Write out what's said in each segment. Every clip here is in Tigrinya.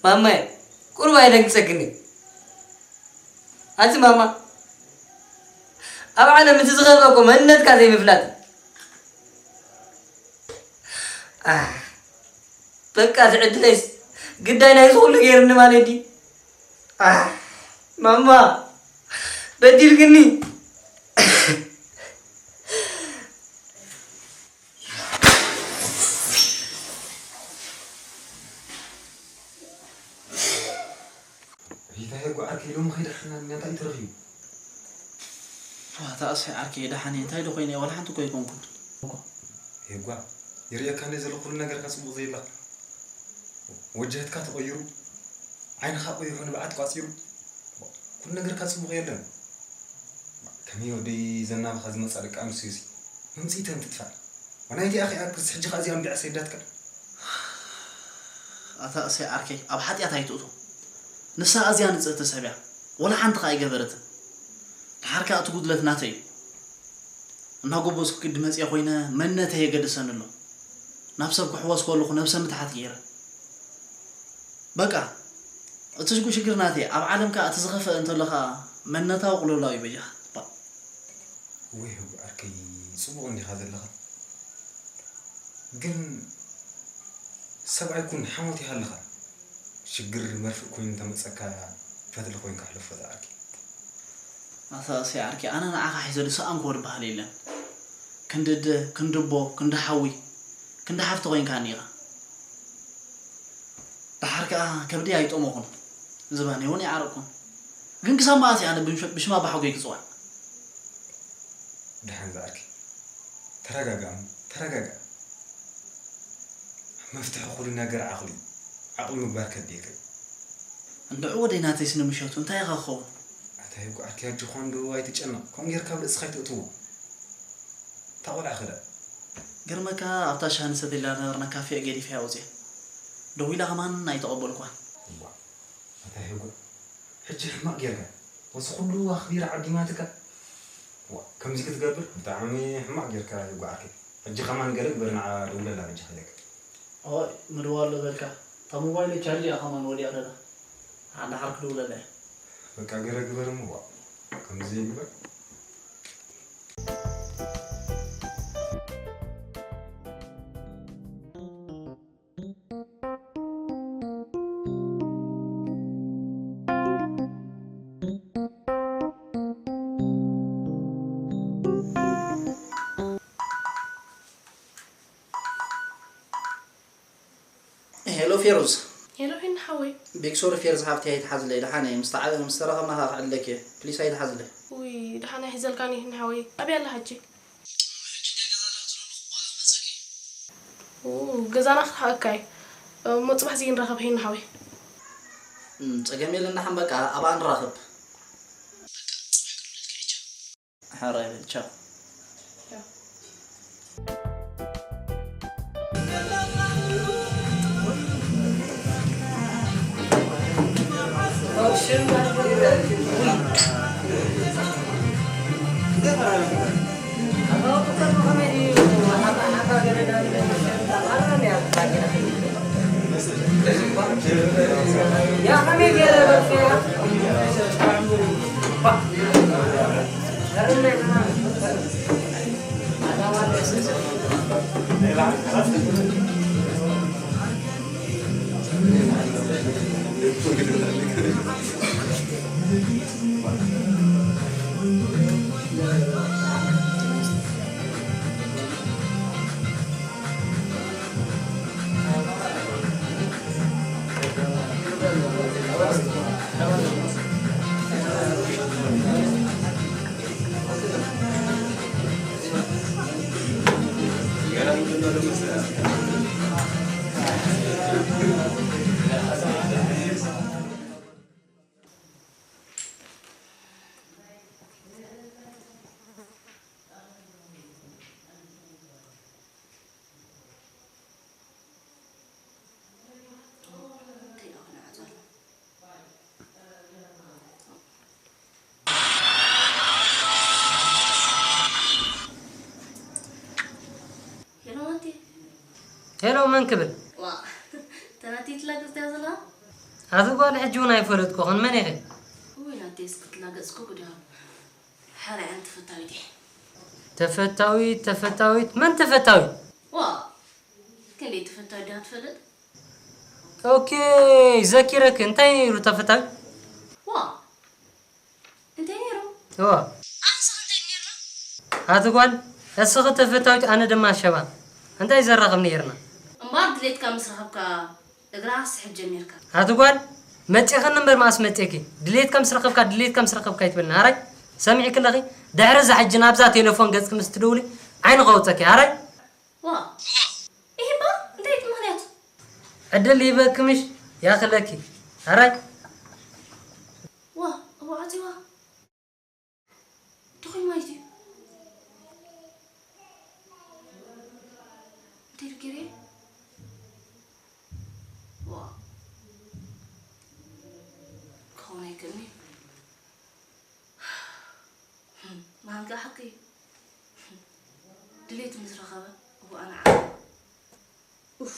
ማማይ፣ ቁሩብ ኣይደንግጸክኒ? ኣንቲ ማማ፣ ኣብ ዓለም እቲ ዝኸፍአ እኮ መንነትካ ዘይምፍላጥ። ኣህ፣ በቃ፣ እቲ ዕድለይስ ግዳይ ናይዚ ኩሉ ገይሩኒ ማለት ድዩ? ኣህ፣ ማማ፣ በዲልክኒ። ሪታ፣ ሄጎ ዓርከይ ሎሚ ከይደሓና እንታይ እዩ ተረኺቡ? ዋታ፣ እሰይ ዓርከይ ደሓን እየ። እንታይ ዶ ኮይነ? ዋላ ሓንቲ እኮ ኣይኮንኩን። ሄጓ፣ ይርእየካ እንደ ዘሎ ኩሉ ነገርካ ጽቡቕ ዘይብላ። ወጀህትካ ተቐይሩ፣ ዓይንኻ ቆይሑ ንብዓት ቋጺሩ። ኩሉ ነገርካ ጽቡቕ የለን። ከመይ ወደይ ዘናብኻ ዝመጻ ደቂ ኣንስትዮሲ መምጽኢተን ትጥፋእ። ዋናይቲ ኣኺ ኣክርስ ሕጂ ኸኣ እዚኣ እምቢዓ ሰይዳትካ። ኣታ እሰይ ዓርከይ፣ ኣብ ሓጢኣት ኣይትእቶ። ንሳ ኣዝያ ንጽህቲ ሰብ እያ። ወላ ሓንቲ ኸኣ ኣይገበረትን። ደሓር ከኣ እቲ ጉድለት ናተይ እዩ። እናጎበዝኩ ግዲ መጽየ ኮይነ መንነተይ የገድሰኒ ኣሎ። ናብ ሰብ ክሕወስ ከለኹ ነብሰ ምትሓት ገይረ። በቃ፣ እቲ ሽጉ ሽግር ናተይ፣ ኣብ ዓለም ከኣ እቲ ዝኸፍአ እንተሎ ኸኣ መንነታዊ ቅልውላው እዩ በጃኻ። ባ- ወይ ህጉ ዓርከይ፣ ጽቡቕ እንዲኻ ዘለኻ። ግን ሰብኣይ ኩን ሓሞት ይሃልኻ። ሽግር መርፍእ ኮይኑ እንተመጸካ ፈትሊ ኮይንካ ሕለፎ ዝዓርከይ። ኣታ እሰይ ዓርከይ፣ ኣነ ንዓኻ ሒዘ ዝሰኣንክዎ ዝበሃል የለን። ክንዲ ኣደ፣ ክንዲ ኣቦ፣ ክንዲ ሓዊ፣ ክንዲ ሓፍቲ ኮይንካኒ ኢኻ። ደሓር ከኣ ከብደይ ኣይጠመኹን፣ ዝባነይ እውን ኣይዓረቕኩን። ግን ክሳብ መኣስ እየ ኣነ ብሽ-፣ ብሽም ኣባሓጎይ ክጽዋዕ? ደሓን ዝዓርከይ፣ ተረጋጋእ እሞ፣ ተረጋጋእ። መፍትሒ ኩሉ ነገር ዓቕሊ እዩ። ዓቕሊ ምግባር ከድልየካ እዩ። እንድዒ ወደይ ናተይስ ንምሸቱ እንታይ ኢኻ ክኸውን? ኣታ ሄጉ ዓርከይ ኣጆኻ እንዶ ኣይትጨነቕ። ከምኡ ጌርካ ኣብ ርእስኻ ኣይተእትዎ። እታ ቆልዓ ኸ ደኣ? ገርመካ ኣብታ ሻሂ ንሰትየላ ዝነበርና ካፌ ገዲፈያ ወፅየ። ደዊላ ከማን ኣይተቐበልኳን። እዋ፣ ኣታ ሄጉ ሕጂ ሕማቕ ጌርካ። ወዚ ኩሉ ኣኽቢራ ዓዲማትካ። ዋ፣ ከምዚ ክትገብር ብጣዕሚ ሕማቕ ጌርካ ሄጉ ዓርከይ። ሕጂ ከማን ገለ ግበር ንዓ ደውለላ በጃኻ ኢለካ። ኦይ፣ ምድዋል ዶ በልካ? እታ ሞባይለይ ቻርጅ እያ ከማን ወዲቓ ዘላ። ንሓ ደሓር ክድውለላ እየ። በቃ ገለ ግበር እሞ፣ ዋ፣ ከምዚ ዘይግበር። ሄሎ ፌሩዝ። ሄሎ ሄና ሓወይ። ቢግ ሶሪ ፌርዝ ሓፍቲ ኣይትሓዝለይ፣ ደሓን እየ። ምስ ተዓ-፣ ምስ ተራኸብና ኸዓ ክዕልለኪ እየ። ፕሊስ ኣይትሓዝለይ። ውይ፣ ደሓን ኣይሕዘልካን ይህን ሓወይ። ኣበይ ኣላ ሕጂ? ሕጂ እንድየ ገዛ ዳኣ ትብለኒ፣ ክዋላ ክመጸኪ። ኡ፣ ገዛና ክርሕቀካ እዩ። እሞ ጽባሕ እዚ ንራኸብ ሄን ሓወይ። እም፣ ጸገም የለን፣ ደሓን በቃ ኣብኣ ንራኸብ። በቃ ጽባሕ ክድውለልካ እየ፣ ቻው። ሕራይ በል፣ ቻው። ሄሎ ናቲ። ሄሎ፣ መን ክብል? ዋ፣ ተናቲ ትላገጽ እያ ዘላ? ኣቲ ጓል ሕጂ እውን ኣይፈለጥኩኽን፣ መን ኢኺ? ውይ ናቲ፣ እስኪ ትላገጽ እኮ ጉድ እዩ። ሓራይ ኣን ተፈታዊት እየ። ተፈታዊት፣ ተፈታዊት፣ መን ተፈታዊት? ዋ፣ ክንደይ ተፈታዊ ዲኻ ትፈልጥ? ኦኬ፣ ዘኪረኪ። እንታይ ነይሩ ተፈታዊ? ዋ፣ እንታይ ነይሩ? እዋ። ኣንስኺ እንታይ ነይርና? ኣቲ ጓል፣ እስኺ ተፈታዊት፣ ኣነ ድማ ሸባ። እንታይ ዘራኽብ ነይርና? እምበኣር ድሌትካ ምስ ረኸብካ እግራ ክትስሕብ ጀሚርካ። ኣቲ ጓል፣ መጺኽኒ እምበር መኣስ መጺእኪ? ድሌትካ ምስ ረኸብካ፣ ድሌትካ ምስ ረኸብካ ኣይትበልኒ። ኣራይ፣ ሰሚዕኪ ኣለኺ? ድሕሪ እዛ ሕጂ ናብዛ ቴሌፎን ገጽኪ ምስ ትድውሊ፣ ዓይኒ ከውጸኪ። ኣራይ? ዋ። ኢሂ እባ፣ እንታይ እቲ ምኽንያት? ዕድል ይህበኪ ምሽ? ያኽለኪ። ኣራይ። ዋ፣ እዋ፣ ኣዚዋ። እንታይ ኮይኑ ማለት እዩ? እንታይ ኢሉ ገይረ? ዋ። ክኸውን ኣይክእልን እዩ። መሃንጋ ሓቂ እዩ። ድሌቱ ምስ ረኸበ፣ እዋ ኣነ ዓቢ። ኡፍ።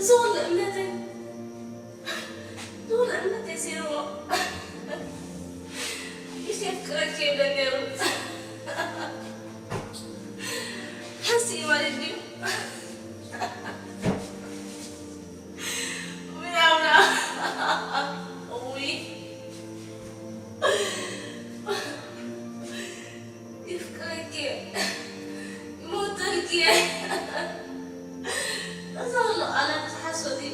ትኹል እምነተይ ትኹል እምነተይ ሲርዎ ኢሰ የፍቅረኪ ይብለኒ ነይሩ። ሓስኢ ማለት ድዩ? ውይ ኣምላኽ፣ ውይ የፍቅረኪ ይሞተልኪ። እዛ ኩሉ ቃላት ዝሓሶ ድዩ?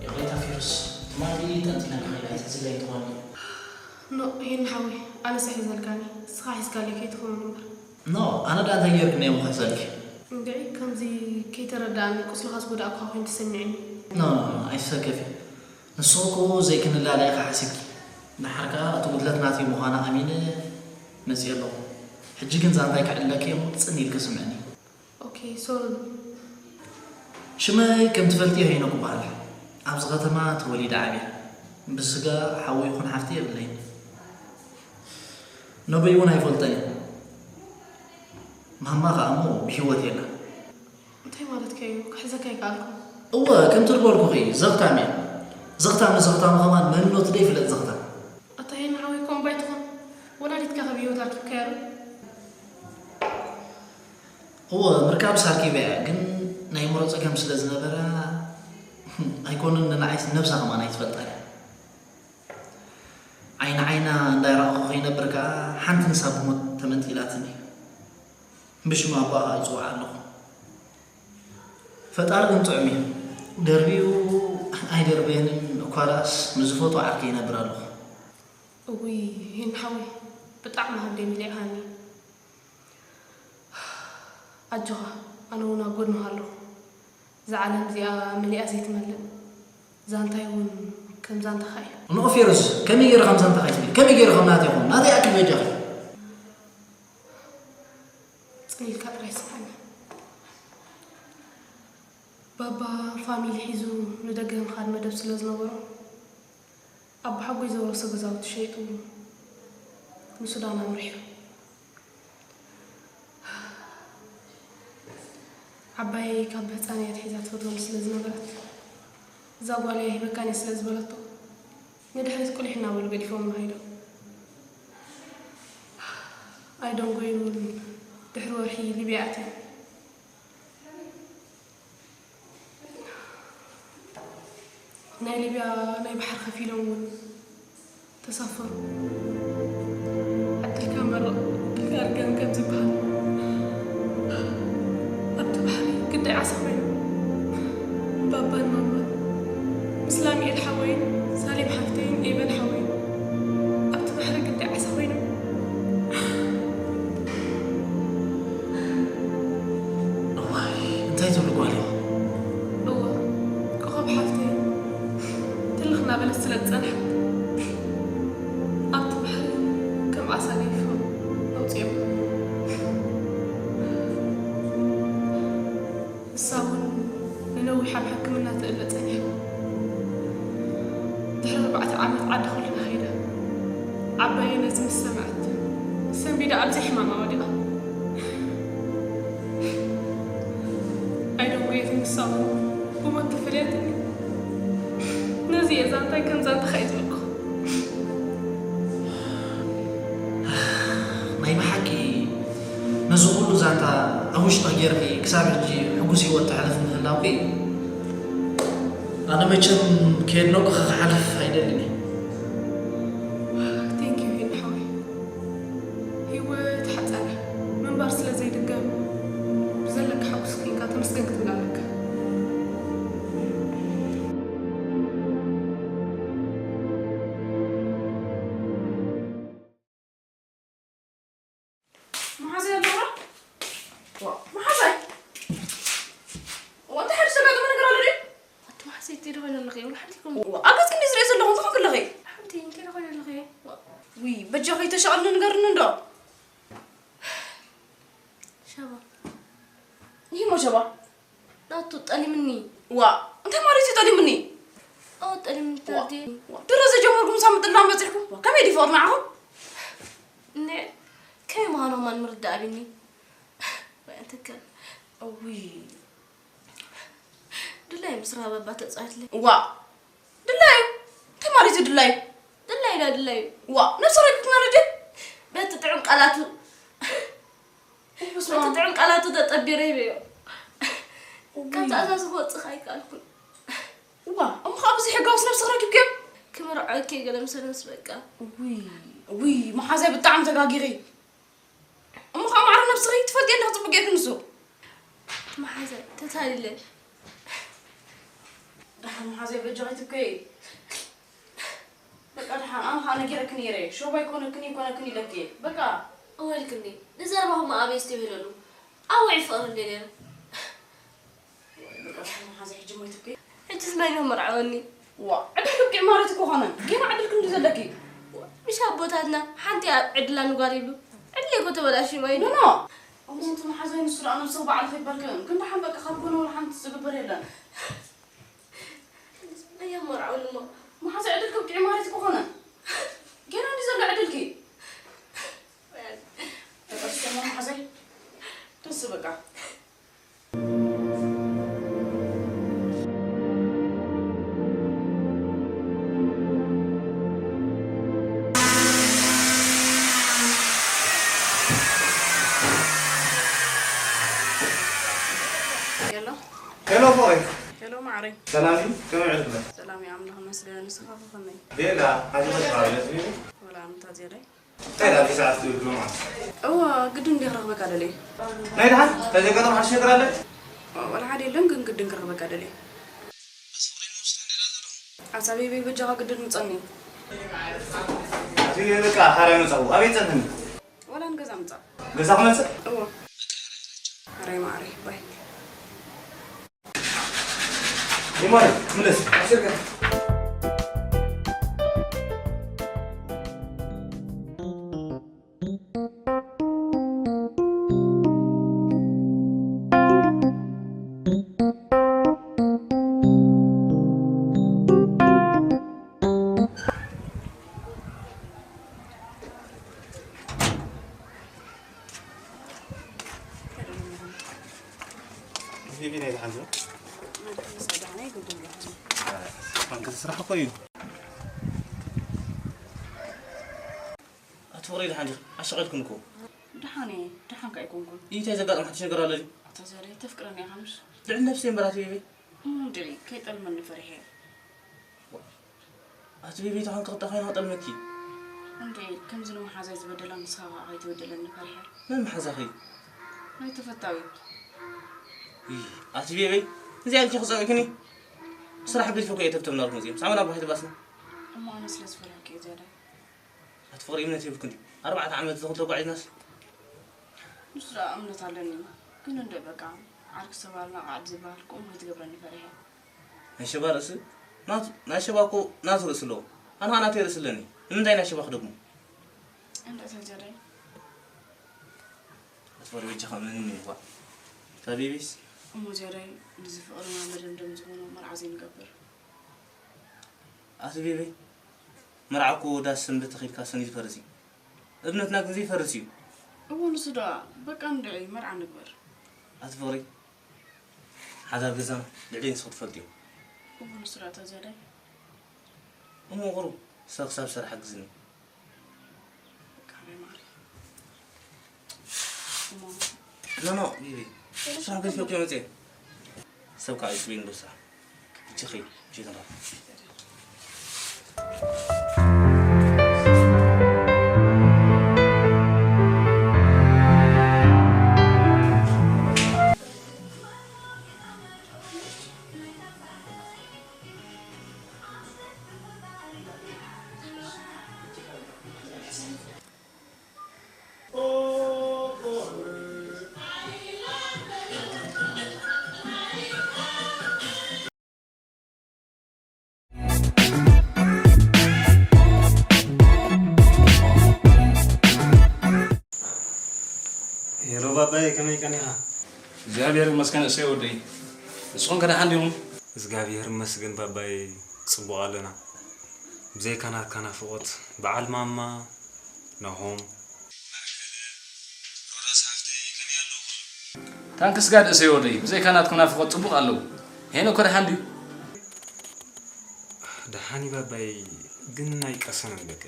ይቕሬታ ፊሩስ፣ ትማሊ ጠንጢና ንኸይዳ ትሕዝለይ ትኾኒ። ኖ፣ ሄኒ ሓወይ፣ ኣነስ ኣይሕዘልካኒ፣ ንስኻ ሒዝካለይ ከይትኸውን እምበር። ኖ፣ ኣነ ደኣ እንታይ ጌርክኒ እየ እሞ ክሕዘልኪ? እንድዒ፣ ከምዚ ከይተረድኣኒ ቁስልኻ ዝጎዳእኩኻ ኮይኑ ተሰሚዑኒ። ኖ፣ ኖ፣ ኖ፣ ኣይትሰከፊ። ንስኺ እኮ ዘይክንላለ ኢኻ ሓሲብኪ። ደሓር ከኣ እቲ ጉድለት ናተይ ምዃኑ ኣሚነ መጺኤ ኣለኹ። ሕጂ ግን ዛንታይ ክዕልለኪ እየ እሞ ጽን ኢልኪ ስምዕኒ። ኦኬ፣ ሶሪ። ሽመይ ከም ትፈልጥዮ ሄኖክ እበሃል። ኣብዚ ከተማ ተወሊደ ዓብየ። ብስጋ ሓው ይኹን ሓፍቲ የብለይን። ነበይ እውን ኣይፈልጦን እየ። ማማ ከኣ እሞ ብህይወት የላን። እንታይ ማለትካ እዩ? ክሕዘካ ኣይከኣልኩን። እወ፣ ከምቲ ዝበልኩኺ ዘኽታም እየ። ዘኽታም ንዘኽታሙ ከማን መንነቱ ደይፍለጥ ዘኽታም። ኣታ ሄኒ ሓወይ፣ ከምኡ ኣይትኹን። ወላዲትካ ከ ብህይወት ኣርኪብካያ ዶ? እወ፣ ምርካብስ ኣርኪበያ፣ ግን ናይ ኣእምሮ ጸገም ስለ ዝነበራ ኣይኮነን ንንዓይስ ነብሳ ከማን ኣይትፈልጣን እያ። ዓይኒ ዓይና እንዳይረኣኹ ከይነብር ከኣ ሓንቲ ንሳ ብሞት ተመንጢላትኒ። ብሽም ኣቦኣ ከኣ ይጽውዓ ኣለኹ። ፈጣሪ ግን ጥዑም እዩ። ደርብዩ ኣይደርበየንን እኳ ደኣስ ምስ ዝፈትዎ ዓርከይ ይነብር ኣለኹ። እውይ ሄኒ ሓወይ፣ ብጣዕሚ ሃብደይ መሊእኻኒ። ኣጆኻ፣ ኣነ እውን ኣብ ጎድንኻ ኣለኹ። እዛ ዓለም እዚኣ መሊኣ ዘይትመልእ ዛንታይ እውን ከም ዛንታኻ እዩ። እንኦ ፌሩዝ፣ ከመይ ገይረ ከም ዛንታኻ ይትብል? ከመይ ገይረ ከም ናተይ ይኹን? ናተይ ኣክል በጃኺ። ጽን ኢልካ ጥራይ ስምዓኒ። ባባ ፋሚሊ ሒዙ ንደገ ምኻድ መደብ ስለ ዝነበሮ፣ ኣቦሓጎይ ዘውረሶ ገዛውቲ ሸይጡ ንሱዳን ኣምሪሑ። ዓባየይ ካብ ህፃንያ ኣትሒዛ ትፈትወኒ ስለ ዝነበረት፣ እዛ ጓለይ ኣይህበካን እየ ስለ ዝበለቶ፣ ንድሕሪት ቁሊሕ እናበሉ ገዲፎምና ከይዶም። ኣይደንጎዩን እውን ድሕሪ ወርሒ ሊብያ ኣትዮም። ናይ ሊብያ ናይ ባሕሪ ከፊሎም እውን ተሳፈሩ። ዕድልካ መርቕ፣ ዕድልካ ርገም ከም ዝበሃል፣ ኣብቲ ባሕሪ ግዳይ ዓሳ ኮይኖም፣ ባባን ማማን ምስ ላሚኤል ሓወይን ሳሌም ሓፍተይን ኤበን ሓወይን ኣብቲ ባሕሪ ግዳይ ዓሳ ኮይኖም። እዋይ፣ እንታይ ትብሉ ጓለይ? እወ፣ ኮኾብ ሓፍተይ ትልኽ እናበለት ስለ ዝጸንሐት፣ ኣብቲ ባሕሪ ከም ዓሳ ገይፎም ኣውጺኦም። ንሳ እውን ንነዊሕ ኣብ ሕክምና ትእለ ጸኒሓ። ድሕሪ ኣርባዕተ ዓመት ዓዲ ኩልና ከይዳ። ዓባየይ ነዚ ምስ ሰምዐት፣ ሰንቢዳ ኣብዚ ሕማማ ወዲቓ። ኣይደንጎየትን ንሳ እውን ብሞት ተፈልያትኒ። ነዚ እየ ዛንታይ ከም ዛንታ ከ ዝበልኩ። ናይ ብሓቂ ነዚ ኩሉ ዛንታ ኣብ ውሽጥኺ ጌርኪ ክሳብ ሕጂ ሕጉስ ህይወት ተሕልፊ ምህላውኪ፣ ኣነ መቸም ከየድነቕኩኺ ክሓልፍ ኣይደልን እየ። Thank you ሄኒ ሓወይ። ህይወት ሓጻር እያ። ምንባር ስለ ዘይድገም፣ ብዘለካ ሓጎስ ኮይንካ ተመስገን ክትብል ኣለካ። መሓዛይ ኣለዋ? ዋ፣ መሓዛይ? ዋ፣ እንታይ ሓድሽ ዘጋጠመ ነገር ኣሎ ድዩ? ኣቲ መሓዛይ፣ እንታይ ዶ ኮይነ ኣለኺ? ወላ ሓንቲ ኮም-፣ ዋ፣ ኣብ ገጽ ክንዲ ዝሪኦ ዘለኹ እንታይ ኮንክ ኣለኺ? ሓንቲ እንታይ ዶ ኮይነ ኣለኺ? ውይ፣ በጃኺ ተሻቕልኒ ንገርኒ እንዶ። ሸባ። ይህ ሞ ሸባ? ናቱ ጠሊምኒ። ዋ፣ እንታይ ማለት እዩ ጠሊምኒ? ኦ፣ ጠሊምኒ ዋ፣ ተርዲ። ዋ፣ ድሮ ዘጀመርኩም ሳብ ምጥላም በጺሕኩም። ዋ፣ ከመይ ድዩ ፍቕሪ ንዓኹም? ነ-፣ ከመይ ምዃኖም ማን ምርዳእ ኣቢኒ? ወይ ኣንተከ። እውይ። ድላይ ምስ ረኸበ እባ ተጻወትለይ። ዋ፣ ድላዩ? እንታይ ማለት እዩ ድላዩ? ድላዩ ዳ ድላዩ? ዋ፣ ነብሰ ረቂቕና ዶ ድዩ? በቲ ጥዑም ቃላቱ። በስመ በቲ ኣብ። ጥዑም ቃላቱ ተጠቢረ ይበዮ። እውይ። ካብ ትእዛዙ ክወጽእ ኣይከኣልኩን። ዋ፣ እሞ ካብ እዚ ሕጋውስ ነብስኺ ረኪብክዮ? ክምርዖ እኬ ገለ ምሰለንስ በቃ። ውይ፣ ውይ፣ መሓዛይ ብጣዕሚ ተጋጊኺ። እሞ ከዓ ማዕረ ነብስኺ ትፈልጥዮ ኣለኺ ጽቡቅ ጌርኪ ንሱ። መሓዛይ፣ ተታሊለ። ደሓን መሓዛይ በጃኺ ትብከይ። በቃ ደሓን፣ ኣነ ከዓ ነጊረኪ ነይረ። ሾባ ኣይኮነክን፣ ኣይኮነክን ኢለኪ። በቃ። እወ ኢልክኒ። ንዘረባኹም ኣበይ እስቲ ይብለሉ። ኣውዒ ፍቕሪ እንደ ነይሩ። በቃ ደሓን መሓዛይ፣ ሕጂ እሞ ኣይትብከይ። ሕጂስ መን እዩ መርዓወኒ? ዋ፣ ዕድልኪ ኣብቂዑ ማለት እኮ ኮነ። ገና ዕድልኪ እንዲ ዘለኪ። ምሽ ኣቦታትና ሓንቲ ኣብ ዕድላ ንጓል ይብሉ። ዕድለይ እኮ ተበላሽዩ ማለት ኖ፣ እዩ። ኖ። እሞ እቲ መሓዛይ ንሱ ደኣ ነብስኺ ባዕልኺ ይበልክን። ግን ደሓን በቃ ካብ ጎኑ ወላ ሓንቲ ዝግበር የለን። ኣያ መርዓውኒ እሞ። መሓዛይ ዕድልኪ ኣብቂዑ ማለት እኮ ኮነ። ገና እንዲ ዘሎ ዕድልኪ። በቃ እሱ እሞ መሓዛይ ደስ በቃ። ሄሎ። ሄሎ ፍቕረይ። ሄሎ ማዕረይ። ሰላም እዩ? ከመይ ዕድመ? ሰላም እዩ፣ ኣምላኽ ይመስገን። ንስኻ ኸ ከመይ? ሌላ፣ ሓዚ ኸ ትበሃል? ወላ ኣምታ ዝያዳይ? እንታይ ዳኣ ብዛዕባ ትብል ሎማዓንቲ? እወ፣ ግድን እንድየ ክረኽበካ ደልየ። ናይ ደሓን? እንታይ ዘጋጠመ ሓድሽ ነገር ኣሎ? ወላ ሓደ የለን፣ ግን ግድን ክረኽበካ ደልየ። ሓሳበይ በይ በጃኻ ግድን ምጸኒ። ኣቲ በቃ ሓራይ መጻኹ። ኣበይ ጸንሕኒ? ወላ ንገዛ ምጻእ። ገዛ ክመጽእ? እወ። ሓራይ ማዕረይ፣ ባይ። ይማረ፣ ምለስ። ናይ ዝሓንዙ? ኣንከ ስራሕ እኮ እዩ። ኣቶ ፍቕሪ ደሓን ዲኺ? ኣሻቒልኩም እኮ። ደሓን እየ፣ ደሓን ከ ኣይኮንኩን። እንታይ ዘጋጠመ ሓድሽ ነገር ኣሎ ድዩ? ኣታ ዘርኣይ፣ ተፍቅረኒ ኢኻ ምሽ? ልዕሊ ነፍሰይ እምበር ኣቶ ቤቤ። እሞ እንድዒ፣ ከይጠልመኒ ፈሪሐ እየ። ኣቲ ቤቤ ተኾንኪ ክጠፋ ኢና ክጠልመኪ። እንዴ፣ ከምዚ ንመሓዛይ ዝበደላ ንስኻ ኸዓ ከይትበድለኒ ፈሪሐ። መን መሓዛኺ? ናይ ተፈታዊት። ይ፣ ኣቲ ቤቤ፣ እዚኣ ኢልኪ ክጸውዕክኒ? ስራሕ ገዲፈ እኮ እየ ተብተብ ናልኩም እዚኦም። ሳሙና ባሕቲ ባስና። እሞ ኣነ ስለ ዝፈራህኪ እየ ዝያዳ። ኣቲ ፍቕሪ እምነት የብልክን ድዩ? ኣርባዕተ ዓመት ዝኽልተ ጓዒዝናስ። ንሱ ደኣ እምነት ኣለኒ። ግን እንደ በቃ ዓርኪ ዝተባህልና ቃዕድ ዝበሃል ከምኡ ከይትገብረኒ ፈሪሐ። ናይ ሸባ ርእሲ ናቱ፣ ናይ ሸባ እኮ ናቱ ርእሲ ኣለዎ። ኣነ ኸኣ ናተይ ርእሲ ኣለኒ። ንምንታይ ናይ ሸባ ክደግሞ? እንዳ እታ ጀዳይ። ኣትፈሪ በጃኻ መንን እዩ እኳ። እታ ቤቢስ? እሞ ጀዳይ፣ ንዚ ፍቕርና መደምደሚ ዝኾኖ መርዓ ዘይንገብር? ኣቲ ቤቢ፣ መርዓ እኮ ዳስ ሰንበት ተኺልካ ሰኒ ዝፈርስ እዩ። እምነትና ግን ዘይፈርስ እዩ። እዎ ንሱ ደኣ፣ በቃ እንድዒ መርዓ ንግበር። ኣቲ ፍቕሪ፣ ሓዳር ገዛና ልዕሊ ንስኺ ትፈልጥዮ። እሞ ንሱ ደኣ ተዘለይ? እሞ ቁሩብ ሰብ ክሳብ ዝሰርሕ ሓግዝኒ። በቃ ናይ ማሪ። እሞ ኖ፣ ኖ፣ ቢቢ። ስራሕ ገዲፈ እኮ መፅየ። ሰብ ከዓ ይፅበይ እንዶ ስራሕ። እጅኺ፣ እጅኺ ንረኽብ። ሄሎ ባባይ፣ ከመይ ቀኒኻ? እግዚኣብሔር ይመስገን እሰይ ወደይ። ንስኹም ከ ደሓን ዲኹም? እግዚኣብሔር ይመስገን ባባይ፣ ጽቡቕ ኣለና። ብዘይካ ናትካ ናፍቖት፣ በዓል ማማ፣ ናሆም፣ ታንክስ ጋድ እሰይ ወደይ፣ ብዘይካ ናትኩም ናፍቖት ጽቡቕ ኣለዉ። ሄኖክ ከ ደሓን ድዩ? ደሓን እዩ ባባይ፣ ግን ኣይቀሰነን በቃ።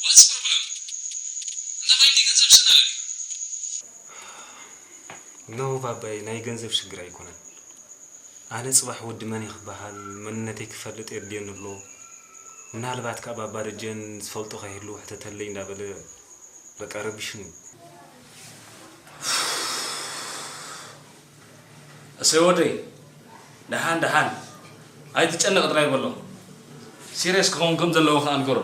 What's problem? እንተ ኸይዲ ገንዘብ ሰናለ። ኖ ባባይ፣ ናይ ገንዘብ ሽግር ኣይኮነን። ኣነ ጽባሕ ወዲ መን እየ ክበሃል፣ መንነተይ ክፈልጥ የድልየኒ ኣሎ። ምናልባት ከኣ ባባ ደጀን ዝፈልጦ ከይህሉ ሕተተለይ እንዳበለ በቃ ረቢሹኒ። እሰይ ወደይ፣ ደሓን ደሓን፣ ኣይትጨነቕ ጥራይ በሎ። ሲርየስ ክኸውን ከም ዘለዎ ከኣ ንገሮ።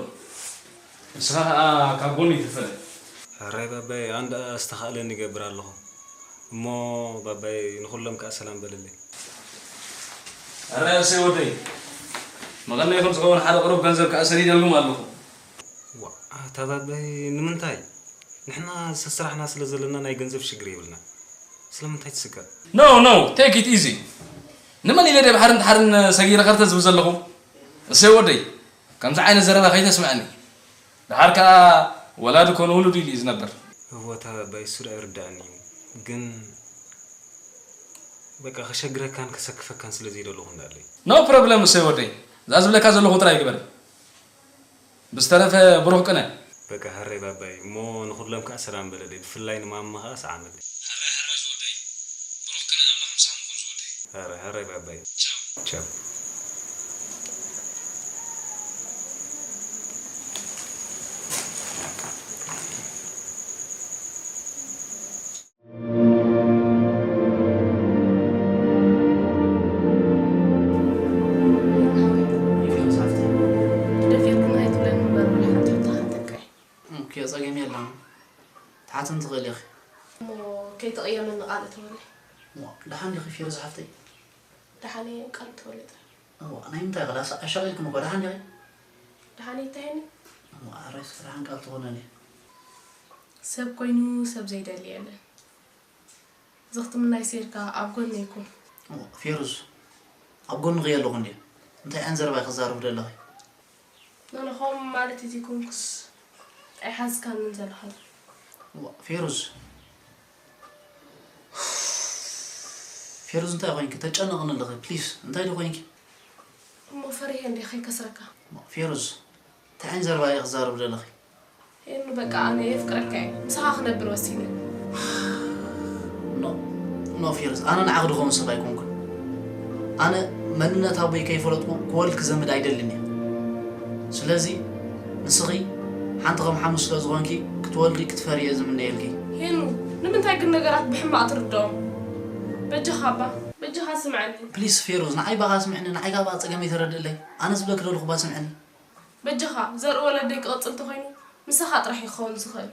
ንስኻ ከኣ ካብ ጎኑ ይትፈለ። ሕራይ ባባይ፣ ኣንዳ ዝተኻእለኒ ይገብር ኣለኹ። እሞ ባባይ ንኹሎም ከኣ ሰላም በለለይ። ሕራይ እሰይ ወደይ፣ መቐነይኹም ዝኸውን ሓደ ቁሩብ ገንዘብ ከኣ ሰዲደልኩም ኣለኹ። ዋ፣ ኣታ ባባይ ንምንታይ? ንሕና ሰስራሕና ስለ ዘለና ናይ ገንዘብ ሽግር የብልና። ስለምንታይ ትስከፍ? ኖ፣ ኖ፣ take it easy። ንመን ኢለ ድየ ባሕርን ድሓርን ሰጊረ ከርተ ዝብል ዘለኹ? እሰይ ወደይ፣ ከምዚ ዓይነት ዘረባ ከይተስምዐኒ። ደሓር ከኣ ወላዲ ኮነ ውሉድ ኢሉ እዩ ዝነብር። እወ፣ እታ ባይ እሱ ደኣ ይርድኣኒ እዩ። ግን በቃ ከሸግረካን ከሰክፈካን ስለ ዘይደለኹ እንዳለይ። ኖ ፕሮብለም እሰይ ወደይ። እዛ ዝብለካ ዘለኹ ጥራይ ግበር። ብዝተረፈ ብሩኽ ቅነ። በቃ፣ ሕራይ ባባይ። እሞ ንኹሎም ከኣ ሰላም በለለይ። ብፍላይ ንማማ ከኣ ሰዓመለይ። ሕራይ፣ ሕራይ ዝወደይ። ብሩኽ ቅነ፣ ኣምላኽ ምሳኹም ይኹን ዝወደይ። ሕራይ፣ ሕራይ ባባይ። ቻው። ቻው። ደፊርኩም ኣይትብለኒ እምበር፣ ወላ ሓንቲ ሕቶ ሓተካ። ኦኬ፣ ጸገም የለን። ትሓትን ትኽእሊ ኢኺ። እሞ ከይትቕየመኒ ቃል እተወለይ። እሞ ደሓን ዲኺ ፌሩዝ ሓፍተይ? ደሓን እየ፣ ቃል እተወለይ ጥራሕ። እሞ ናይ ምንታይ ቃል? ኣሻቒልኩም እኮ፣ ደሓን ዲኺ? ደሓን እየ፣ እንታይ እየ? እሞ ኣረ እስከ ደሓን ቃል ትኾነኒ። ሰብ ኮይኑ ሰብ ዘይደሊ የለን። ዝኽትምናይ ሴርካ ኣብ ጎነይ ኩን። ፌሩዝ፣ ኣብ ጎንኺ ኣለኹ እንድየ። እንታይ ዓይነት ዘረባ ኢኺ ክዛረቢ ዘለኺ? ኖኖ፣ ከምኡ ማለት ዘይኮንኩስ ኣይሓዝካንን ዘለኻ። ዋ፣ ፌሩዝ። ፌሩዝ፣ እንታይ ኮይንኪ? ተጨነቕኒ ኣለኺ። ፕሊስ፣ እንታይ ዶ ኮይንኪ? እሞ ፈሪሄ እንዴ ከይከስረካ? ፌሩዝ፣ እንታይ ዓይነት ዘረባ ኢኺ ክዛረቢ ዘለኺ? ሄኑ፣ በቃ ኣነ የፍቅረካ እየ። ምሳኻ ክነብር ወሲነ። ኖ፣ ኖ ፌሩዝ፣ ኣነ ንዓኺ ድኸውን ሰብ ኣይኮንኩን። ኣነ መንነት ኣቦይ ከይፈለጥኩ ክወልድ ክዘምድ ኣይደልን እየ። ስለዚ ንስኺ ሓንቲ ከም ሓሙስ ስለ ዝኾንኪ ክትወልዲ ክትፈሪ እየ ዝምነየልኪ። ሄኑ፣ ንምንታይ ግን ነገራት ብሕማቕ ትርድኦም? በጃኻ እባ፣ በጃኻ ስምዐኒ። ፕሊስ ፌሩዝ፣ ንዓይ ባኻ ስምዕኒ፣ ንዓይ ጋር ባኻ ጸገመይ ተረድእለይ። ኣነ ዝብለኪ ዘለኹ ባ ስምዕኒ። በጃኻ፣ ዘርኢ ወለደይ ክቕጽል እንተኾይኑ ምሳኻ ጥራሕ እዩ ክኸውን ዝኽእል።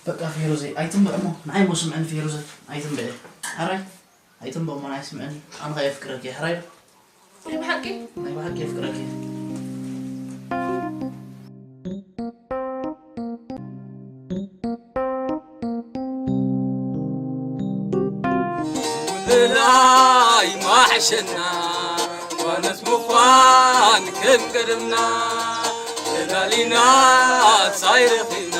በቃ ፌሩዘይ፣ ኣይትንብዕ እሞ፣ ንዓይ እሞ ስምዕኒ ፌሩዘይ፣ ኣይትንብዕ። ሕራይ፣ ኣይትንብዕ እሞ ንዓይ ስምዕኒ፣ ኣነ ኸኣ የፍቅረኪ፣ ሕራይ ዶ? ናይ ብሓቂ? ናይ ብሓቂ የፍቅረኪ። ምልላይ ማሕሸና፣ ጓነት ምዃን ከም ቀደምና፣ ተላሊና ሳይረኺብና።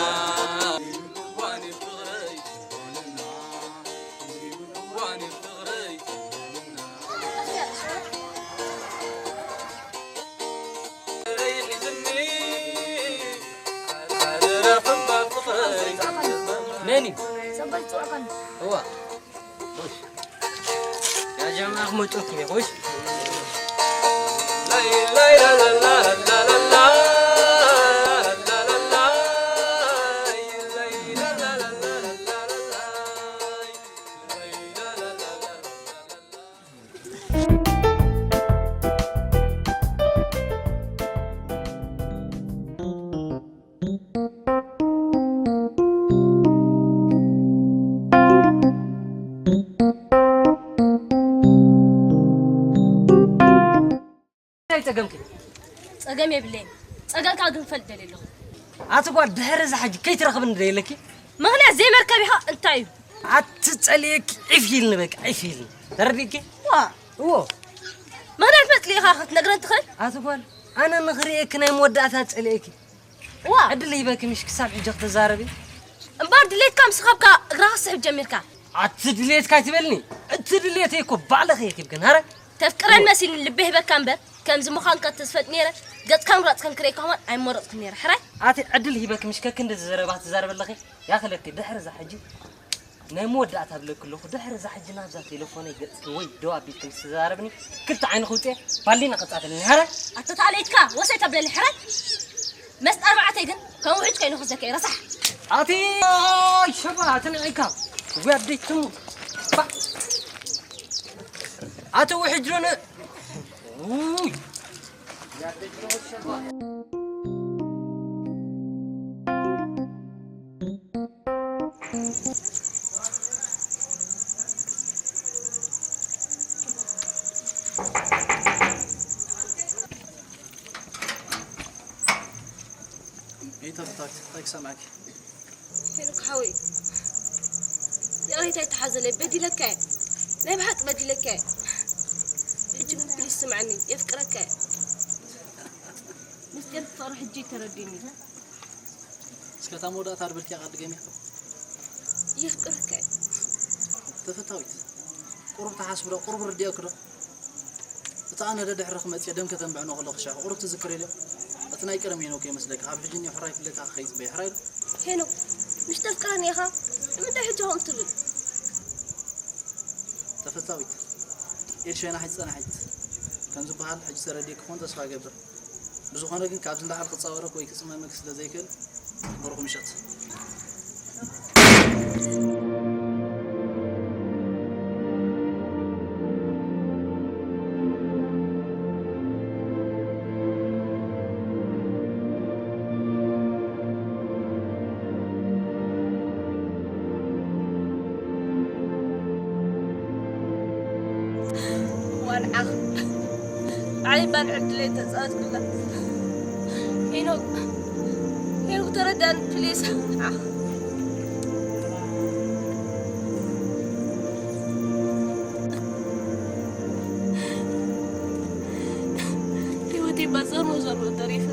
መን እዩ? ሰበይ ጽዑቐን። እዋ። ያ ጀማዓ ክመጡኩም እዩ፣ ኹሽ። እንታይ ጸገምኪ? ጸገም የብለይን። ጸገምካ ግን ፈልጥ ደልየ ኣለኹ። ኣቲ ጓል፣ ድሕሪ እዚ ሕጂ ከይትረኽብኒ ደየለኪ? ምኽንያት ዘይመርከብ ኢኻ እንታይ እዩ? ኣቲ ጸሊኤኪ ዒፍ ኢልኒ፣ በቃ ዒፍ ኢልኒ። ተረዲእኪ? ዋ። እዎ። ምኽንያት መጽሊእኻ ክትነግረን ትኽእል? ኣቲ ጓል፣ ኣነ ንኽርእየኪ ናይ መወዳእታ ጸሊኤኪ። ዋ። ዕድል ሂበኪ ምሽ ክሳብ ሕጂ ክትዛረቢ? እምበር ድሌትካ ምስ ኻብካ እግራ ክትስሕብ ጀሚርካ። ኣቲ ድሌትካ ኣይትበልኒ። እቲ ድሌተይ እኮ ባዕልኺ ኢኺ ግን፣ ሃረ? ተፍቅረን መሲልኒ ልበይ ሂበካ እምበር፣ ከምዚ ምዃንካ ተዝፈልጥ ነይረ፣ ገጽካ ምራጽ ከም ክርእየካ ከማን ኣይመረጽኩን ነይረ። ሕራይ? ኣቲ ዕድል ሂበኪ ምሽ ከክንዲ ዘረባ ትዛረቢ ኣለኺ? ያኽለኪ ድሕሪ እዛ ሕጂ ናይ መወዳእታ እብለኪ ኣለኹ። ድሕሪ እዛ ሕጂ ናብዛ ቴሌፎነይ ገጽኪ ወይ ደው ኣቢልኪ ምስ ትዛረብኒ ክልተ ዓይኒ ክውጽኤ ባሊና ክጻተልኒ። ሕራይ? ኣታ ተኣለይትካ ወሰይ ተብለኒ። ሕራይ? መስጣ ኣርባዕተይ ግን ከም ውሕጅ ከይኑ ክዘከ ረሳሕ። ኣቲ ሸባ፣ ኣቲ ንዒካ። ወይ ኣደይ ትሙ። ባ-፣ ኣቲ ውሕጅ ዶነ። ውይ። ይተፍታክ፣ እንታይ ክሰምዓኪ? ሄኖክ ሓወይ፣ ይቕሬታ ይተሓዘለይ፣ በዲለካ እየ። ናይ ብሓቂ በዲለካ እየ። ሕጂ ግን ፕሊስ ስምዐኒ፣ የፍቅረካ እየ። ምስጢር ፍቕሪ ሕጂ ተረዲእኒ። እስከ እታ መወዳእታ ድብልኪ ቃል ድገምያ። የፍቅረካ እየ። ተፈታዊት፣ ቁሩብ ተሓስቢ ዶ? ቁሩብ ርድእኪ ዶ? እቲ ኣነ ደድሕርኺ መፅየ ደም ከተንብዕኖ ከለኺ ሻዕ ቁሩብ ትዝክሪ ዶ? እቲ ናይ ቀደም ሄኖክ ከይመስለኪ፣ ካብ ሕጂ እኒኦ ሕራይ ክብለኪ ክኸይድ ፅበይ፣ ሕራይ ዶ? ሄኖክ፣ ምሽ ተፍቅረኒ ኢኻ? ንምንታይ ሕጂ ከምኡ ትብል? ተፈታዊት፣ ኤልሻ ናሒት ጸናሒት ከም ዝበሃል ሕጂ ተረዲእኪ ክኾን ተስፋ እገብር። ብዝኾነ ግን ካብዚ ንላዕሊ ክጻወረኪ ወይ ክጽመመኪ ስለ ዘይክእል፣ ብሩኽ ምሸት። ዋንዓኽ ዓይ ባል ዕድለይ ተጻወትኩላ። ሄኖክ፣ ሄኖክ ተረዳን ፕሊስ። ህይወተይ ባጸሩ ዘሎ ተሪፈ።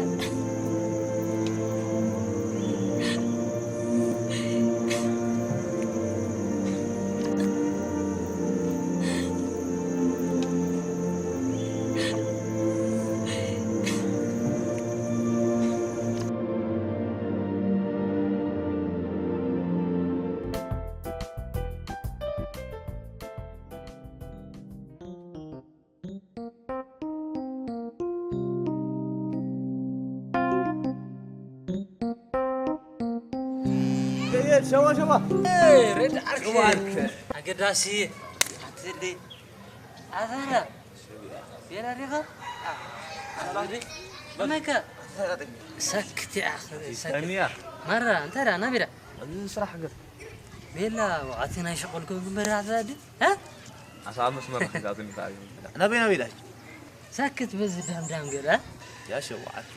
ሸዋ ሸዋ። ረድ ዓርኪ ኣገዳሲ ኣትዲ ኣዛራ ቤላ ዲኻ? ሰላም ዲ? ከመይከ? ሰክት ኢኻ፣ ሰክት። ማራ እንታይ ደኣ ናቢራ? እዚ ስራሕ ገር። ቤላ ወዓቲ ናይ ሸቆልኩም ግንበራ ኣዛዲ? እ? ኣሳብ መስመር ሒዛትኒ ታዩ። ናበይ ናበይ ዳች? ሰክት በዚ ዳም ዳም ገለ። ያ ሸዋዓት።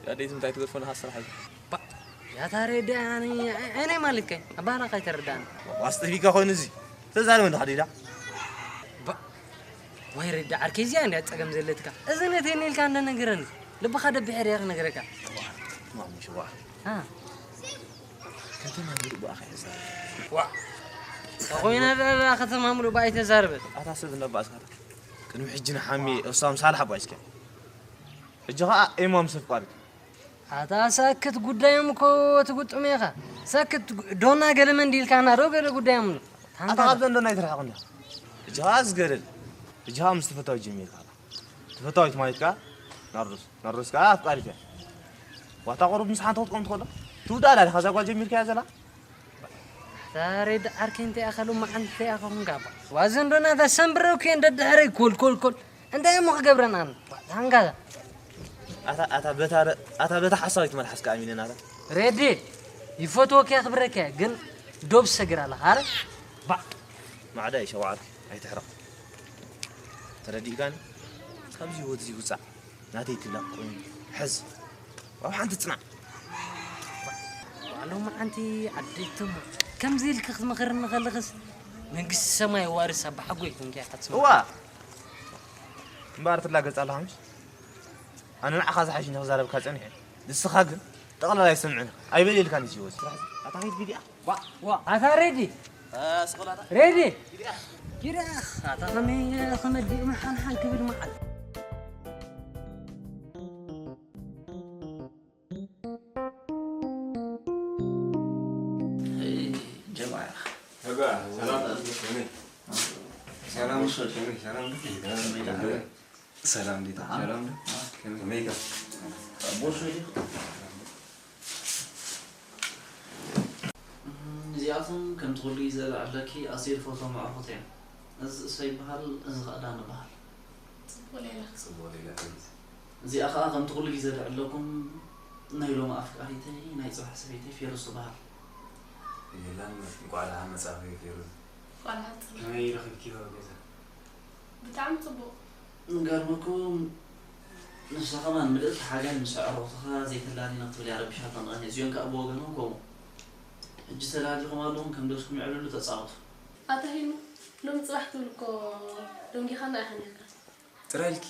ያ ደይት እንታይ ትገድፎ ንኻ ስራሕ እዩ። ባ-፣ ያ ታሬ ዳኒ ኣይ-፣ ኣይናይ ማለከ ኣባላ ካይተረዳኒ። ዋስጠፊካ ኮይኑ እዚ። ተዛረበ እንዶ ሓዲዳ። ባ-፣ ወይ ረዳ ዓርከይ እዚኣ እንድያ ጸገም ዘለትካ። እዚ ነተይ ኔልካ እንደነገረኒ። ልብኻ ደብሐ ዲያ ክነግረካ። ማሙ ሸዋ። አ። ከተማ ምሉእ ብኣኻ እየ ዝዛረብ። ዋ። ተኾይነ ደኣ ከተማ ምሉእ ብኣይ ተዛረበት። ኣታ ሰብ እንዳባእስካ። ቅድሚ ሕጂ ንሓሚ እሳም ሳልሕ ኣባይስከ። ሕጂ ኸኣ ኤማ ምስ ኣፍቃሪት። ኣታ ሰክት ጉዳዮም እኮ ትጉጥም ኢኻ። ሰክት ዶና ገለ መንዲ ኢልካና ዶ ገለ ጉዳዮም ኣሎ። ኣታ ታንታ ካብ ዘንዶ ናይ ትርሓቕ እንዲኻ። ሕጂ ኸኣ ዝገደል። ሕጂ ኸኣ ምስ ተፈታዊ ጀሚርካ ኣላ። ተፈታዊት ማለት ከኣ ናርዶስ። ናርዶስ ከኣ ኣፍቃሪት እያ። ዋታ ቁሩብ ምስ ሓንቲ ክትቆም ትኽእሎ። ትውዳእ ኣላ ዲኻ እዛ ጓል ጀሚርካያ ዘላ? ዛሬ ደዓርከይ እንታይ ኣኸሉ መዓልቲ ኣኸኹን ጋባ። ዋዘንዶ ናታ ሰንብረው ከን ደድሕረይ ኮል ኮል ኮል። እንታይ እሞ ክገብረን ኣነ? ታንጋዛ። ኣታ፣ ኣታ በታ ረ-፣ ኣታ በታ ሓሳዊት መልሓስካ ኣሚነ ናታ። ሬዲ፣ ይፈትወኪ የኽብረኪ፣ ግን ዶብ ሰግር ኣለኻ፣ ኣረ? ባዕ። ማዕዳ እዩ ሸዋዓት፣ ኣይትሕረቕ። ተረዲእካኒ? ካብዚ ህይወት እዚ ውጻእ። ናተይ ትብላ ኮይኑ፣ ሕዝ። ኣብ ሓንቲ ጽናዕ። ዋዕሎም ሓንቲ ዓደይቶም ከምዚ ኢልኪ ክትመኽርኒ ከለኽስ መንግስቲ ሰማይ ዋርስ ኣባ ሓጎ ይኹን ከያ ክትስምዕ። እዋ! እምበኣር ትላገጽ ኣለኻ ምሽ? ኣነ ንዓኻ ዝሓይሽ እንተ ክዛረብካ ጸኒሐ። ንስኻ ግን ጠቕላላ ኣይሰምዕን። ኣይበል ኢልካኒ እዚ ህይወት። ኣታ ኸይድ ቢድያ። ዋ፣ ዋ፣ ኣታ ሬዲ? እ፣ ስቕላታ። ሬዲ? ቢድያ። ቢድያ። ኣታ ኸመይ፣ ኸመይ ዲኡ መሓንሓን ክብል መዓል። ጀማዓ። ሰላም። ሰላም። ሰላም። ሰላም። ሰላም። ከመይ ኢኻ? እዚኣቶም ከምቲ ኩሉ ግዜ ዝለዓለኪ ኣዝየ ዝፈትዎም ኣዕሩኽተይ እዮም። እዚ እሰይ ይበሃል፣ እዚ ኸኣ ዳን ይበሃል። ጽቡቕ ሌላ። ጽቡቕ ሌላ። እዚኣ ኸኣ ከምቲ ኩሉ ግዜ ዝዕለኩም ናይ ሎሚ ኣፍቃሪተይ፣ ናይ ጽባሕ ሰበይተይ ፌሩዝ ትበሃል። የላን፣ እንቋዕ ደሓን መጻእኺ ፌሩዝ። እንቋዕ ደሓን ጸናሕኪ። ከመይ ረኺብኪ ኣብ ገዛ? ብጣዕሚ ጽቡቕ። ንገርመኩም፣ ንሳ ከማን ምልእቲ ሓጋይ ምስ ኣዕሩኽትኻ ዘይተላሊና ክትብል እያ ረቢሻቶም ቀንየ። እዚኦም ከኣ ብወገኖም ከምኡ። ሕጂ ተላሊኹም ኣለኹም፣ ከም ደስኩም የዕልሉ ተጻወቱ። ኣታ ሄኑ፣ ሎሚ ጽባሕ ትብል እኮ ደንጊኻና ኢኻ ነርካ። ጥራይ ኢልኪ፣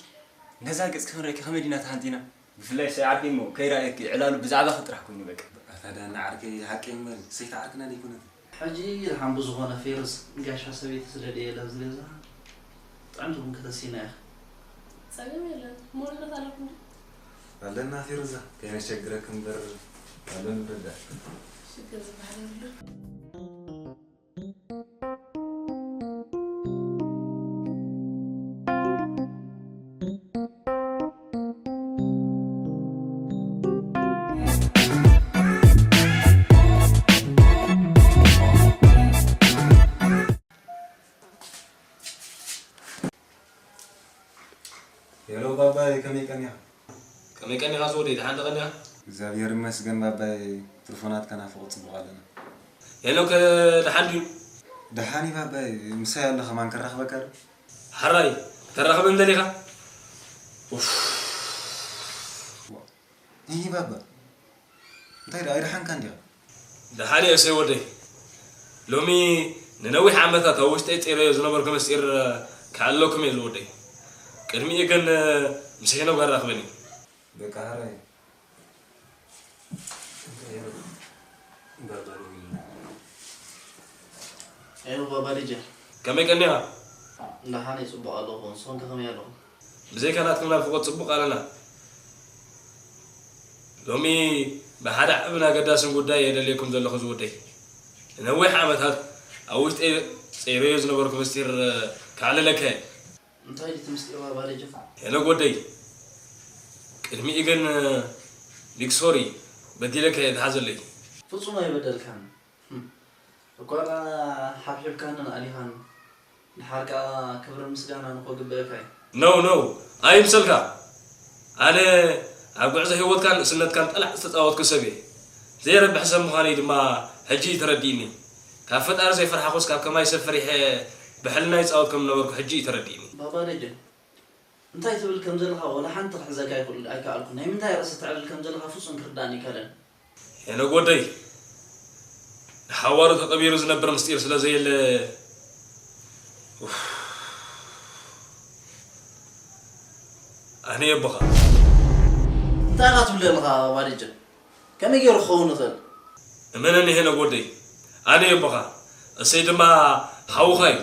ነዛ ገጽኪ ክንርእየኪ ከመይ ዲና ተሃንጢና? ብፍላይ ሰይ ዓርከይ እሞ ከይረኣየኪ ዕላሉ ብዛዕባኺ ጥራሕ ኮይኑ በቃ። ኣታ ዳኒ ዓርከይ፣ ሓቀይ እምበር ሰይቲ ዓርክና ደይኮነት። ሕጂ ደሓን ብዝኾነ ፌሩዝ፣ ጋሻ ሰበይቲ ስደድየላ ኣብዚ ገዛ። ጥዕምቲ ቡን ከተስይና ኢኺ። ጸገም የለን። እሞ ንብረት ኣለኩም ድዩ? ኣለና ፌሩዛ፣ ከይነሸግረኪ እምበር ኣሎ ንብረት። ሽግር ዝበሃል የብሉን። ሄሎ ባባይ፣ ከመይ ቀኒኻ? ከመይ ቀኒኻ ዝወደይ፣ ደሓን ዶ ቀኒኻ? እግዚኣብሔር ይመስገን ባባይ፣ ትርፎ ናትካ ናፍቖት ጽቡቕ ኣለና። ሄኖክ ደሓን ድዩ? ደሓን እዩ ባባይ፣ ምሳይ ኣሎ ከማን ከራኽበካ ዶ? ሓራይ፣ ተራኽበን ደሊኻ? ኡፍ። እሂ ባባ፣ እንታይ ደኣ ኣይደሓንካን ዲኻ? ደሓን እየ እሰይ ወደይ። ሎሚ ንነዊሕ ዓመታት ኣብ ውሽጠይ ጸይረዮ ዝነበርኩ ምስጢር ክዕልለኩም እየ ዝወደይ። ቅድሚኡ ግን ምስ ሄኖክ ኣራኽበኒ። በቃ ሓራይ። እንታይ ኢሉ? ባባ ደዊሉና። ሄሎ ባባ ዲጀ። ከመይ ቀኒኻ? ደሓን እየ፣ ጽቡቕ ኣለኹ። ንስኹም ከ ከመይ ኣለኹም? ብዘይካ ናትኩም ናፍቖት ጽቡቕ ኣለና። ሎሚ ብሓደ ዓብን ኣገዳስን ጉዳይ እየ ደልየኩም ዘለኹ ዝወደይ። ንነዊሕ ዓመታት ኣብ ውሽጠይ ጸይረዮ ዝነበርኩ ምስጢር ከዕልለካ እየ። እንታይ ድዩ እቲ ምስጢር ባባ ደጀ? ሄኖክ ወደይ፣ ቅድሚኡ ግን ቢግ ሶሪ፣ በዲለካ እየ፣ ተሓዘለይ። ፍጹም ኣይበደልካን። እኳ ሓብሒብካንን ኣሊኻን፣ ድሓር ከኣ ክብርን ምስጋናን እኮ ግበአካ እዩ። ነው ነው፣ ኣይምሰልካ። ኣነ ኣብ ጉዕዞ ህይወትካን ንእስነትካን ጠላዕ ዝተጻወትኩ ሰብ እየ። ዘይረብሕ ሰብ ምዃነይ ድማ ሕጂ እዩ ተረዲእኒ። ካብ ፈጣሪ ዘይፈርሓኹስ ካብ ከማይ ሰብ ፈሪሐ ብሕልና ይጻወት ከም ዝነበርኩ ሕጂ እዩ ተረዲእኒ። ባባ ደጀን፣ እንታይ ትብል ከም ዘለኻ ወላ ሓንቲ ክሕዘካ ኣይክእል ኣይከኣልኩ። ናይ ምንታይ ርእሲ ትዕልል ከም ዘለኻ ፍጹም ክርዳእኒ ኣይከኣለን። ሄኖግ ወደይ፣ ንሓዋሩ ተቐቢሩ ዝነብር ምስጢር ስለ ዘየለ፣ ኡፍ፣ ኣነ የቦኻ። እንታይ ኢኻ ትብል ዘለኻ ባባ ደጀን? ከመይ ገይሩ ክኸውን ይኽእል? እመነኒ ሄኖግ ወደይ፣ ኣነ የቦኻ፣ እሰይ ድማ ሓውኻ እዩ።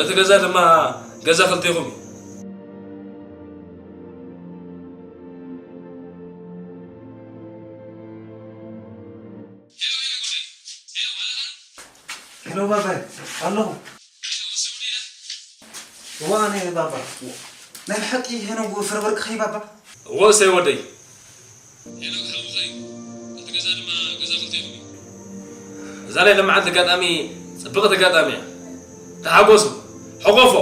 እቲ ገዛ ድማ ገዛ ክልቴኹም እዩ። ሄሎ ባባይ፣ ኣለኹ። እዋ፣ ኣነ ባባ። ናይ ብሓቂ ሄኖግ ፍረ ወርቅኻ እዩ ባባ? እዎ፣ እሰይ ወደይ። ሄኖግ ሓውኻ እዩ። እቲ ገዛ ድማ ገዛ ክልቴኹም እዩ። እዛ ናይ ለመዓልቲ ኣጋጣሚ ጽብቕቲ ኣጋጣሚ እያ። ተሓጎሱ። ሕቆፎ።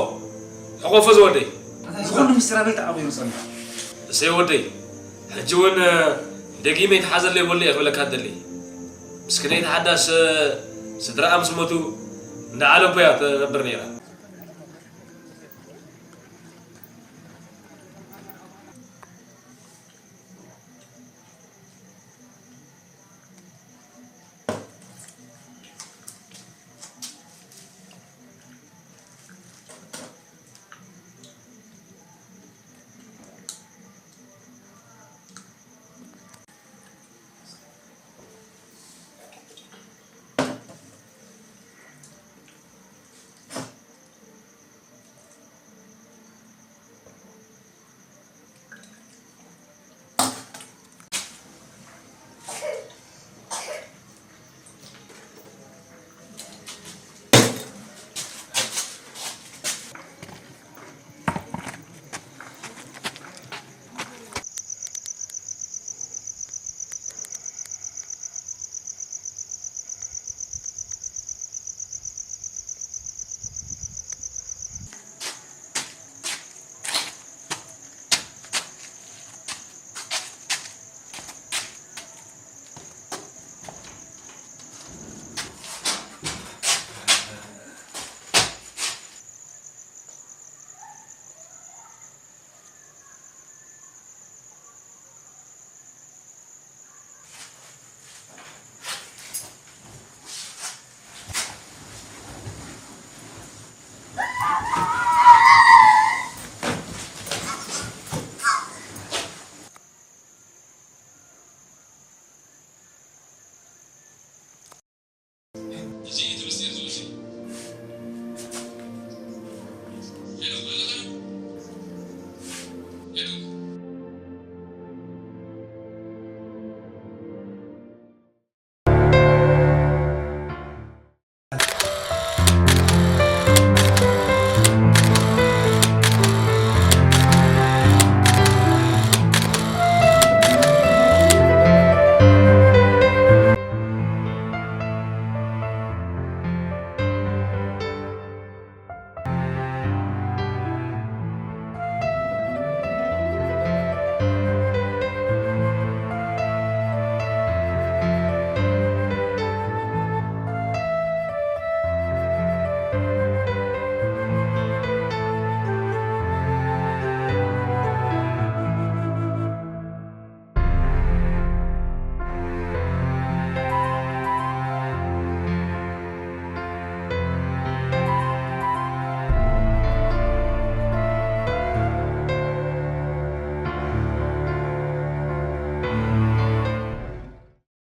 ሕቆፎ ዝወደይ። እዚ ኩሉ ምስጢር ኣበይ ተዓቑሩ ጸኒሑ? እሰይ ወደይ። ሕጂ እውን ደጊመ ይተሓዘለይ ወለይ እየ ክብለካ እደሊ። ምስክነይቲ ሓዳስ ስድራኣ ምስ ሞቱ እንዳ ዓለቦ እያ ትነብር ነይራ።